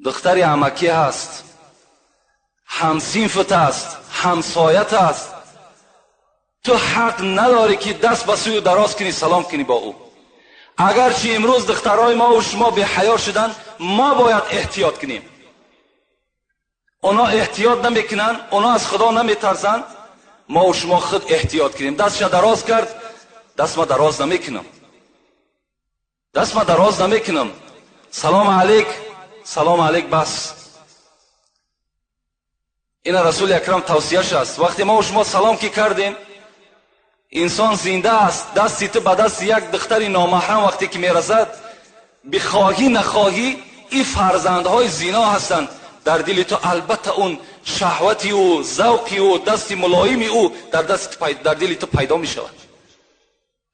Духтари амакӣ ҳаст, ҳамсинфат аст, ҳамсоят аст, ту ҳақ надорӣ ки даст ба сӯи ӯ дароз кунӣ, салом кунӣ бо ӯ. Агарчи имрӯз духтарҳои мо ва шумо беҳаё шуданд, мо бояд эҳтиёт кунем. Онҳо эҳтиёт намекунанд, онҳо аз Худо наметарсанд, мо ва шумо худ эҳтиёт кунем. Дастша дароз кард, даст ма дароз намекунам, даст ма дароз намекунам. Салом алейк, салом алейк, бас. Ина Расули Акрам тавсияш аст. Вақте мо ва шумо салом ки кардем, инсон зинда аст, дасти ту ба дасти як духтари номаҳрам вақте ки мерасад, бихоҳӣ нахоҳӣ, ин фарзандҳои зино ҳастанд. Дар дили ту албатта он шаҳвати ӯ, завқи ӯ, дасти мулоими ӯ дар дили ту пайдо мешавад.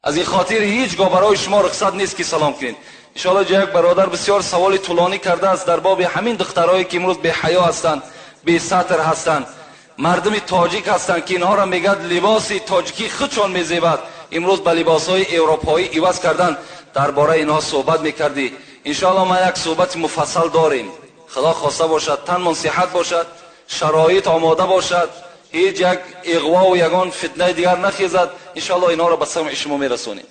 Аз ин хотир ҳеҷ гоҳ барои шумо рухсат нест ки салом кунед. Иншоаллоҳ ҷо як бародар бисёр саволи тӯлонӣ кардааст дар боби ҳамин духтарҳое ки имрӯз беҳаё ҳастанд, бесатр ҳастанд, мардуми тоҷик ҳастанд ки инҳоро мегӯяд либоси тоҷикӣ худшон мезебад, имрӯз ба либосҳои европоӣ иваз кардан. Дар бораи инҳо суҳбат мекардӣ. Иншоаллоҳ ма як суҳбати муфассал дорем. Худо хоста бошад, танмон сиҳат бошад, шароит омода бошад, ҳеҷ як иғвову ягон фитнаи дигар нахезад, иншоаллоҳ инҳоро ба самъи шумо мерасонем.